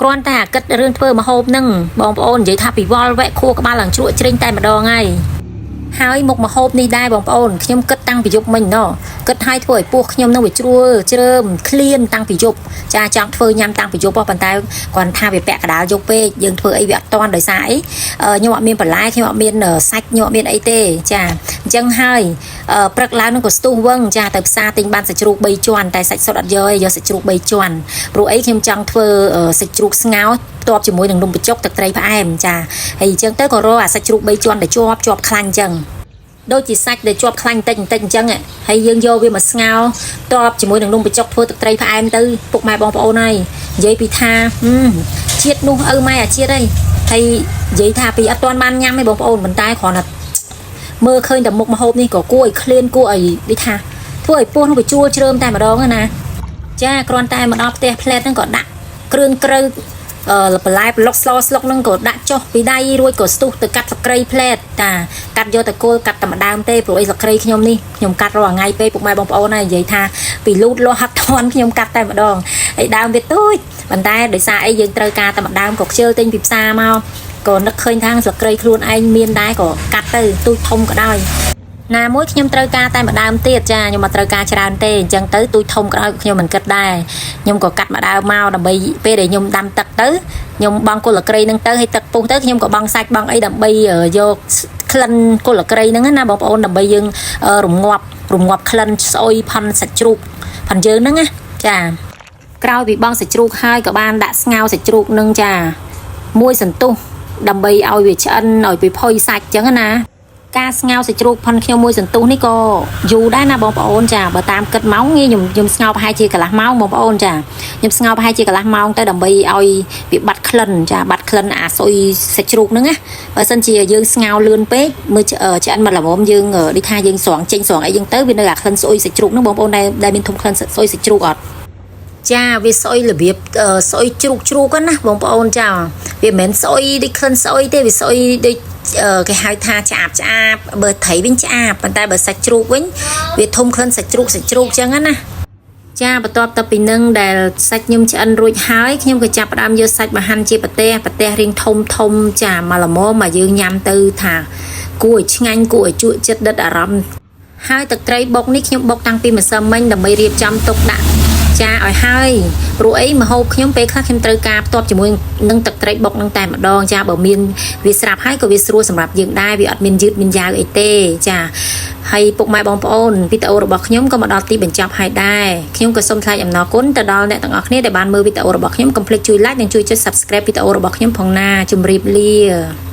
គ្រាន់តែអាគិតរឿងធ្វើម្ហូបហ្នឹងបងប្អូននិយាយថាពីវល់វែកខួរក្បាលឡើងជ្រក់ជ្រេញតែម្ដងហើយហើយមុខម្ហូបនេះដែរបងប្អូនខ្ញុំគិតតាំងពីយប់មិញណោះគិតឲ្យធ្វើឲ្យពោះខ្ញុំនឹងវាជ្រួលជ្រើមឃ្លានតាំងពីយប់ចាចង់ធ្វើញ៉ាំតាំងពីយប់ហ៎ប៉ុន្តែគ្រាន់ថាវាពាក់កណ្ដាលយប់ពេកយើងធ្វើអីវាអត់តាន់ដោយសារអីខ្ញុំអត់មានបន្លែខ្ញុំអត់មានសាច់ខ្ញុំអត់មានអីទេចាអញ្ចឹងហើយព្រឹកឡើងនឹងក៏ស្ទុះវឹងចាទៅផ្សារទិញបានសាច់ជ្រូក3ជាន់តែសាច់សុទ្ធអត់យកទេយកសាច់ជ្រូក3ជាន់ព្រោះអីខ្ញុំចង់ធ្វើសាច់ជ្រូកស្ងោរផ្ទាប់ជាមួយនឹងនំបញ្ចុកទឹកត្រីផ្អែមចាហើយអញ្ចឹងទៅក៏រកអាសាច់ជ្រូក3ជាន់ដែលជាប់ជាប់ខ្លាញ់អញ្ចឹង ដូចជាសាច់ដែលជាប់ខ្លាញ់បន្តិចបន្តិចអញ្ចឹងហើយយើងយកវាមកស្ងោរតបជាមួយនឹងនំបញ្ចុកធ្វើទឹកត្រីផ្អែមទៅពុកម៉ែបងប្អូនហើយនិយាយពីថាហឹមជាតិនោះឪម៉ែអាជាតិអីហើយនិយាយថាពីអត់ទាន់បានញ៉ាំទេបងប្អូនប៉ុន្តែគ្រាន់តែមើលឃើញតែមុខម្ហូបនេះក៏គួរឲ្យឃ្លានគួរឲ្យដូចថាធ្វើឲ្យពោះនោះវាជួលជ្រើមតែម្ដងណាចាគ្រាន់តែមកដល់ផ្ទះផ្លែតហ្នឹងក៏ដាក់គ្រឿងក្រៅអឺបន្លែប្លុកស្លស្លុកហ្នឹងក៏ដាក់ចុះពីដៃរួចក៏ស្ទុះទៅកាត់សក្រីផ្លែតតាកាត់យកតែគល់កាត់តែម្ដើមទេព្រោះអីសក្រីខ្ញុំនេះខ្ញុំកាត់រាល់ថ្ងៃពេកពុកម៉ែបងប្អូនហើយនិយាយថាពីលូតលាស់ហាត់ធន់ខ្ញុំកាត់តែម្ដងហើយដើមវាទូចប៉ុន្តែដោយសារអីយើងត្រូវការតែម្ដើមក៏ខ្ជិលទិញពីផ្សារមកក៏នឹកឃើញថាសក្រីខ្លួនឯងមានដែរក៏កាត់ទៅទូចធំក៏ដោយ ណាមួយខ្ញុំត្រូវការតែម្ដើមទៀតចាខ្ញុំមកត្រូវការច្រើនទេអញ្ចឹងទៅទូចធំក៏ដោយខ្ញុំមិនគិតដែរខ្ញុំក៏កាត់ម្ដើមមកដើម្បីពេលដែលខ្ញុំដាំទឹកទៅខ្ញុំបង់គល់ក្រីហ្នឹងទៅឲ្យទឹកពុះទៅខ្ញុំក៏បង់សាច់បង់អីដើម្បីយកក្លិនគល់ក្រីហ្នឹងណាបងប្អូនដើម្បីយើងរងាប់រងាប់ក្លិនស្អុយផាន់សាច់ជ្រូកផាន់យើងហ្នឹងណាចាក្រោយពីបង់សាច់ជ្រូកហើយក៏បានដាក់ស្ងោរសាច់ជ្រូកហ្នឹងចាមួយសន្ទុះដើម្បីឲ្យវាឆ្អិនឲ្យវាផុយសាច់អញ្ចឹងណា ការស្ងោរសាច់ជ្រូកផុនខ្ញុំមួយសន្ទុះនេះក៏យូរដែរណាបងប្អូនចាបើតាមគិតម៉ោងនេះខ្ញុំខ្ញុំស្ងោរប្រហែលជាកន្លះម៉ោងបងប្អូនចាខ្ញុំស្ងោរប្រហែលជាកន្លះម៉ោងទៅដើម្បីឲ្យវាបាត់ក្លិនចាបាត់ក្លិនអាស៊ុយសាច់ជ្រូកហ្នឹងណាបើសិនជាយើងស្ងោរលឿនពេកមើលឆ្អិនមកល្មមយើងដូចថាយើងស្រង់ចេញស្រង់អីយើងទៅវានៅអាក្លិនស្អុយសាច់ជ្រូកហ្នឹងបងប្អូនដែលដែលមានធុំក្លិនស្អុយសាច់ជ្រូកអត់ចាវាស្អុយរបៀបស្អុយជ្រូកជ្រូកណាបងប្អូនចាវាមិនមែនស្អុយដូចក្លិនស្អុយទេវាស្អុយដូចគេហៅថាឆ្អាបឆ្អាបបើត្រីវិញឆ្អាបប៉ុន្តែបើសាច់ជ្រូកវិញវាធំក្លិនសាច់ជ្រូកសាច់ជ្រូកចឹងណាចាបន្ទាប់ទៅពីនឹងដែលសាច់ខ្ញុំឆ្អិនរួចហើយខ្ញុំក៏ចាប់ផ្ដើមយកសាច់មកហាន់ជាប្រទេសប្រទេសរៀងធំធំចាមកល្មមមកយើងញ៉ាំទៅថាគួរឲ្យឆ្ងាញ់គួរឲ្យជក់ចិត្តដិតអារម្មណ៍ហើយទឹកត្រីបុកនេះខ្ញុំបុកតាំងពីម្សិលមិញដើម្បីរៀបចំទុកដាក់ចាឲ្យហើយព្រោះអីម្ហូបខ្ញុំពេលខ្លះខ្ញុំត្រូវការផ្ទាប់ជាមួយនឹងទឹកត្រីបុកនឹងតែម្ដងចាបើមានវាស្រាប់ហើយក៏វាស្រួលសម្រាប់យើងដែរវាអត់មានយឺតមានយ៉ាវអីទេចាហើយពុកម៉ែបងប្អូនវីដេអូរបស់ខ្ញុំក៏មកដល់ទីបញ្ចប់ហើយដែរខ្ញុំក៏សូមថ្លែងអំណរគុណទៅដល់អ្នកទាំងអស់គ្នាដែលបានមើលវីដេអូរបស់ខ្ញុំកុំភ្លេចជួយ like និងជួយចុច Subscribe វីដេអូរបស់ខ្ញុំផងណាជម្រាបលា។